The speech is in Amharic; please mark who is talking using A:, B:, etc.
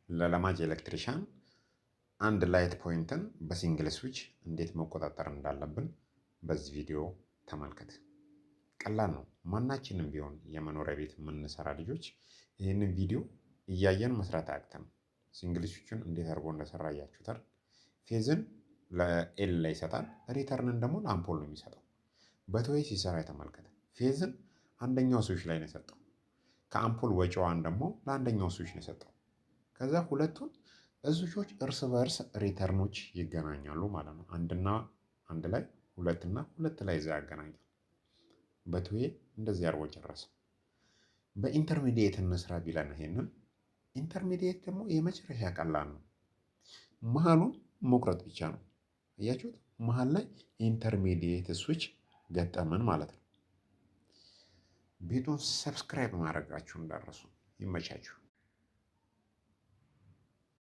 A: ለለማጅ electrician አንድ light point ን በ single switch እንዴት መቆጣጠር እንዳለብን በዚህ ቪዲዮ ተመልከት። ቀላል ነው። ማናችንም ቢሆን የመኖሪያ ቤት የምንሰራ ልጆች ይህንን ቪዲዮ እያየን መስራት አያቅተንም። Single switch ን እንዴት አድርጎ እንደሰራ እያችሁታል። Phase ን ለ L ላይ ይሰጣል፣ return ን ደግሞ ለአምፖል ነው የሚሰጠው። በ two way ሲሰራ የተመልከተ phase ን አንደኛው switch ላይ ነው የሰጠው። ከአምፖል ወጪዋን ደግሞ ለአንደኛው switch ነው የሰጠው። ከዛ ሁለቱን switch ኦች እርስ በእርስ return ኦች ይገናኛሉ ማለት ነው። አንድና አንድ ላይ፣ ሁለትና ሁለት ላይ እዛ ያገናኛል። በ two way እንደዚህ አድርጎ ጨረሰ። በ intermediate እንስራ ቢለን ይሄንን intermediate ደግሞ የመጨረሻ ቀላል ነው። መሀሉን መቁረጥ ብቻ ነው። አያችሁት? መሀል ላይ intermediate switch ገጠምን ማለት ነው። ቤቱን subscribe ማድረጋችሁ እንዳትረሱ። ይመቻችሁ።